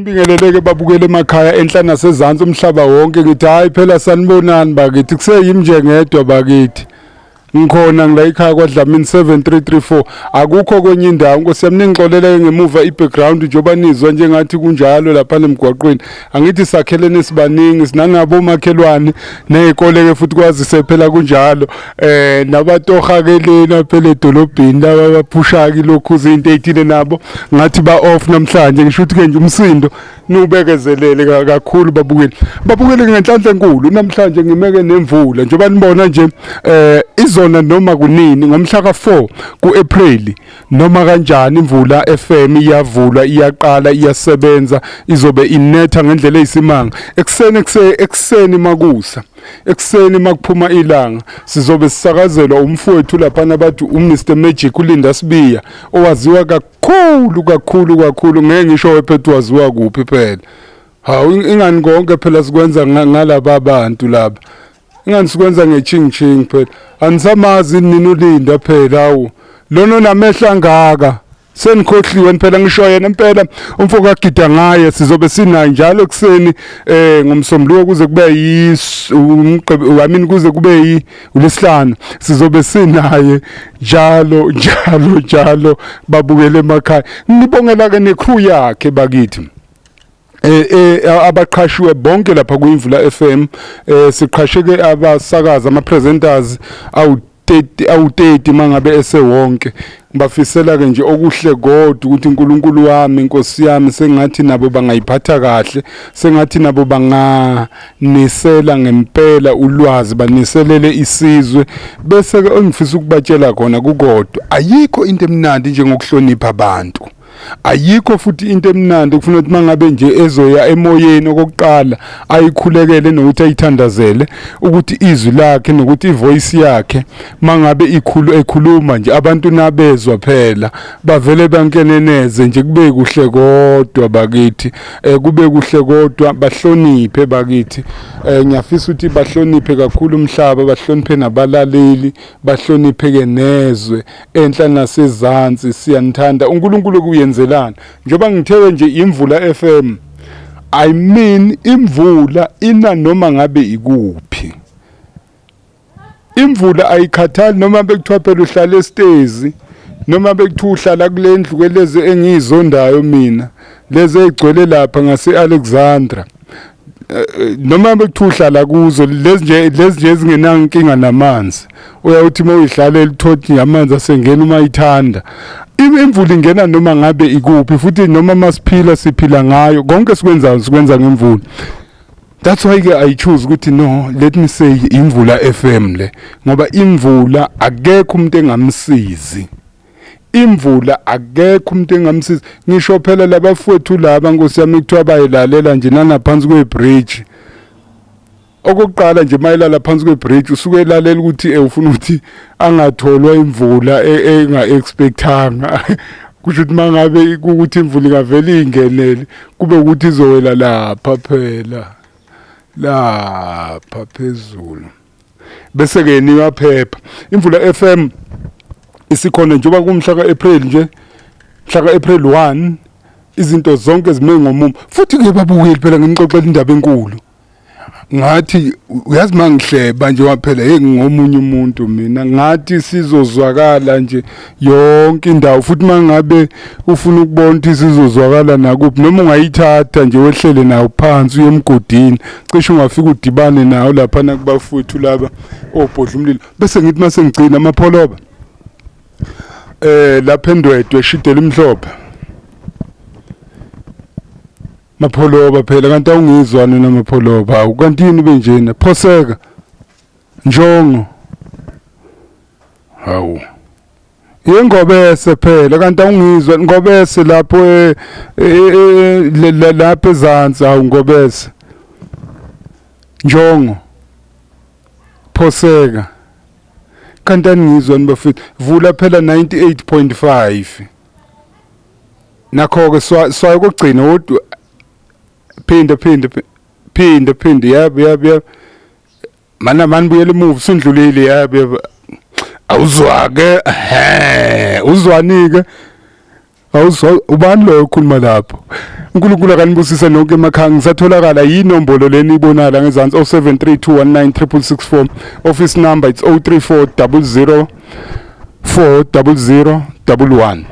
Ngibingeleleke babukele emakhaya enhla nasezansi umhlaba wonke, ngithi hayi phela sanibonani bakithi, kuseyimi nje ngedwa bakithi. Ngikhona ngila ekhaya kwaDlamini 7334, akukho kwenye indawo. Nkosi yami, ningixolele ngemuva i-background njengoba nizwa njengathi kunjalo lapha emgwaqweni. Angithi sakhelene sibaningi, sinanabo omakhelwane ney'kole-ke futhi kwazise phela kunjalo. Nabatoha ke lena phela edolobheni laba abaphusha ke lokhu izinto ezithile nabo ngathi ba off namhlanje. Ngisho ukuthi ke nje umsindo niwubekezelele kakhulu babukeli. Babukeli, ngenhlanhla enkulu namhlanje ngimeke nemvula njengoba nibona nje izona noma kunini ngomhla ka4 kuApril noma kanjani Imvula FM iyavulwa, iyaqala, iyasebenza, izobe inetha ngendlela eyisimanga ekuseni ekuseni makusa, ekuseni makuphuma ilanga. Sizobe sisakazelwa umfowethu laphana bathi uMr Magic uLinda Sibiya, owaziwa kakhulu kakhulu kakhulu. Ngeke ngisho wephethu waziwa kuphi phela. Hawu, ingani konke phela sikwenza ngalaba bantu laba, ingani sikwenza ngeching ching phela. Anisamazi nini uLinda phela? Hawu, lona onamehla angaka, senikhohliwe phela. Ngisho yena impela umfo kagida ngaye, sizobe sinaye njalo ekuseni ngomsombuluko kuze kube umgqibelo, I mean kuze kube yi uLesihlanu, sizobe sinaye njalo njalo njalo. Babukele emakhaya, ngibongela ke necrew yakhe bakithi, abaqhashiwe bonke lapha kuImvula FM. Siqhashe ke abasakazi, ama presenters awu 30, awu 30 mangabe esewonke. Ngibafisela ke nje okuhle kodwa ukuthi uNkulunkulu wami, inkosi yami, sengathi nabo bangayiphatha kahle, sengathi nabo banganisela ngempela ulwazi, baniselele isizwe. Bese ke engifisa ukubatshela khona kukodwa, ayikho into emnandi njengokuhlonipha abantu. Ayikho futhi into emnandi kufuna ukuthi mangabe nje ezoya emoyeni okokuqala ayikhulekele nokuthi ayithandazele ukuthi izwi lakhe nokuthi ivoice yakhe mangabe ikhulu ekhuluma nje, abantu nabezwa phela bavele bankeneneze nje, kube kuhle kodwa bakithi, kube kuhle kodwa bahloniphe bakithi. Ngiyafisa ukuthi bahloniphe kakhulu umhlaba, bahloniphe nabalaleli, bahloniphe ke nezwe enhla nasezansi. Siyanithanda, uNkulunkulu kuyenzelana. Njengoba ngithewe nje Imvula FM, I mean imvula ina noma ngabe ikuphi. Imvula ayikhathali noma bekuthiwa phela uhlala esitezi, noma bekuthiwa uhlala kule ndlu kwelezi engiyizondayo mina, lezi ezigcwele lapha ngase-Alexandra, noma bekuthiwa uhlala kuzo lezi nje, lezi nje ezingenankinga namanzi, uyawuthi uma uyihlalela uthoti amanzi asengena uma ithanda. Imvula ingena noma ngabe ikuphi, futhi noma masiphila siphila ngayo, konke sikwenzayo sikwenza ngemvula. That's why ke I choose ukuthi no, let me say Imvula FM le, ngoba imvula akekho umuntu engamsizi. Imvula akekho umuntu engamsizi. Ngisho phela labafowethu laba, nkosi yami, kuthiwa bayilalela nje nanaphansi kwebridge. Okokuqala nje mayelala phansi kwebridge usuke elalela ukuthi ufuna ukuthi angatholwa imvula enga expectanga. Kusho ukuthi mangabe ukuthi imvula ingavele ingenele, kube ukuthi izowela lapha phela, lapha phezulu, bese ke niyaphepha. Imvula FM isikhona njengoba kumhla kaApril nje, mhla kaApril 1, izinto zonke zime ngomumo. Futhi ke babukeli phela, ngimxoxela indaba enkulu. Ngathi uyazi mangihleba nje waphela, hey, ngomunye umuntu mina ngathi sizozwakala nje yonke indawo. Futhi mangabe ufuna ukubona ukuthi sizozwakala nakuphi, noma ungayithatha nje wehlele nayo phansi uye emgodini, cishe ungafika udibane nawo lapha nakubafowethu laba obhodla umlilo. Bese ngithi mase ngigcina amapholoba lapha eNdwedwe eshidela imhlophe mapholoba phela. Kanti awungizwa nina mapholoba? Hawu, kanti yini benjena? Phoseka njongo, hawu, yengobese phela. Kanti awungizwa ngobese lapho lapha ezansi? Hawu, ngobese, njongo, phoseka, kanti aningizwa nibafethu? Vula phela 98.5. Nakho ke swayo kokugcina wodwa, phinde phinde phinde phinde. Yebo yebo yebo, mana mani, buyela emuva, usundlulile. Yebo yebo, awuzwa ke? He, uzwani ke? Awuzwa ubani loyo okhuluma lapho? uNkulunkulu akanibusise nonke emakhaya. Ngisatholakala yinombolo leni ibonakala ngezansi, 0732196664. Office number, it's 034 00 400 11.